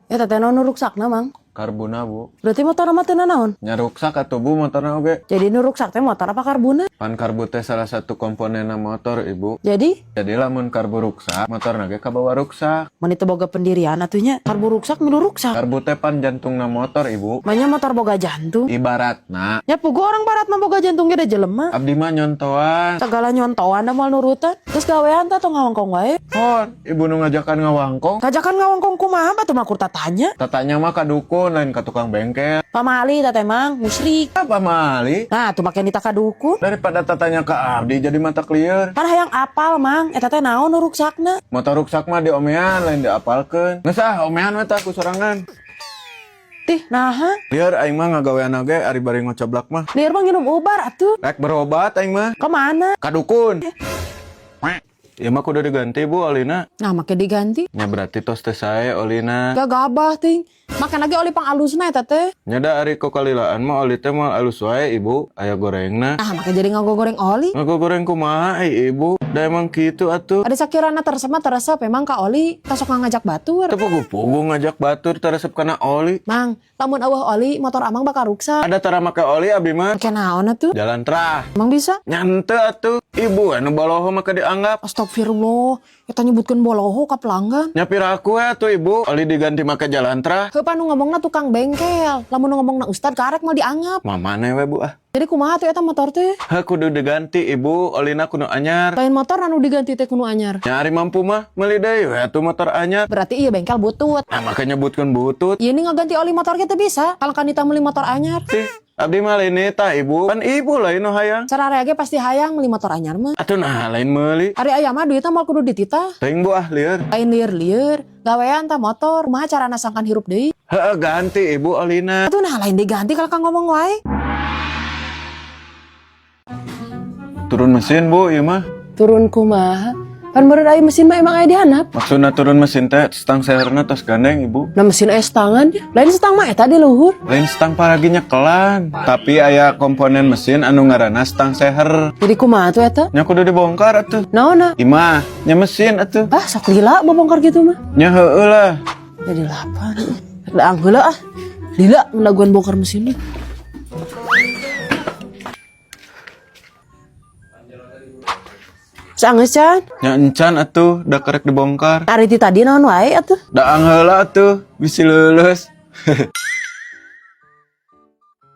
Eta teh naon nu ruksakna, Mang? Karbuna, Bu. Berarti motor mah teu naon? Nya ruksak atuh, Bu, motorna oge. Jadi nu ruksak teh motor apa karbuna? Pan karbu teh salah satu komponen motor, Ibu. Jadi Jadi lamun karbu ruksak, motorna ge kabawa ruksak. Mun itu boga pendirian atuh nya. Karbu ruksak milu ruksak. Karbu teh pan jantungna motor, Ibu. Manya motor boga jantung. Ibaratna Ya pugu orang barat mah boga jantung ge da jelema. Abdi mah nyontoan. Segala nyontoan da moal nurutan. Terus gawean teh tong ngawangkong wae. Hon, Ibu nu ngajakan ngawangkong. Ngajakan ngawangkong kumaha batu mah kur tatanya. Tatanya mah ka dukun, lain ka tukang bengkel. Pamali teh Mang, musyrik. Apa mali? Nah, tuh make nita ka dukun. Daripada tatanya ka abdi jadi mata lieur. Kan hayang apal, Mang. Eta teh naon nu ruksakna? Motor ruksak mah diomean, lain diapalkeun. Geus ah, omean we tah ku sorangan. Tih, naha? Lieur aing mah ngagawean oge ari bari ngocoblak mah. Lieur mah nginum ubar atuh. Rek berobat aing mah. Kemana? Ka dukun. Ya mah kudu diganti, Bu, olina. Nah, make diganti. Nya berarti tos teh sae olina. Gak gabah ting. Make lagi oli pangalusna eta teh. Nya da ari ku kalilaan mah oli teh moal alus wae, Ibu. Aya gorengna. Nah, make jadi ngagogoreng oli. Ngagoreng kumaha ai, Ibu? Da emang kitu atuh. Ada sakirana teresep mah teresep emang ka oli tah sok ngajak batur. Teu puguh-puguh ngajak batur teresep kana oli. Mang, lamun euweuh oli motor amang bakal ruksak. Ada tara make oli abi mah. Make naon atuh? Jalan terah. Emang bisa? Nya henteu atuh. Ibu anu baloho maka dianggap. Astagfirullah, eta nyebutkeun boloho ka pelanggan. Nya piraku we atuh, Ibu. Oli diganti make jalan terah. Heuh pan nu ngomongna tukang bengkel. Lamun nu ngomongna ustad karek mah dianggap. Mamane we, Bu, ah. Jadi kumaha tuh eta motor teh? Heh, kudu diganti, Ibu, olina kudu anyar. Lain motor anu diganti teh kudu anyar. Nya ari mampu mah meuli deui we atuh motor anyar. Berarti iya bengkel butut. Nah, makanya nyebutkeun butut. Ieu nih ngaganti oli motor ge teu bisa. Kalau kan meuli motor anyar. Tih, abdi mah lain eta, Ibu. Pan Ibu lain nu hayang. Sararea ge pasti hayang meuli motor anyar mah. Atuh nah lain meuli. Ari aya mah duitna moal kudu dititah. Teuing, Bu, ah lieur. Lain lieur-lieur, gawean tah motor, kumaha carana sangkan hirup deui? Heeh, ganti, Ibu, olina. Atuh nah lain diganti kalau kang ngomong wae. Turun mesin, Bu, ieu mah. Turun kumaha? Pan meureun aya mesin mah emang aya di handap. Maksudna turun mesin teh stang seherna tos gandeng, Ibu. Nah mesin aya stangan, lain stang mah eta di luhur. Lain stang paragi nyekelan, tapi aya komponen mesin anu ngaranna stang seher. Jadi kumaha tuh eta? Nya kudu dibongkar atuh. Naonna? Imah, nya mesin atuh. Ah, sok lila bobongkar gitu mah. Nya heueuh lah. Jadi lapan. Daang heula ah. Lila ngelaguan bongkar mesin mah. Sanggeus can? Nya encan atuh, da kerek dibongkar. Ari ti tadi naon wae atuh? Daang heula atuh, bisi leuleus.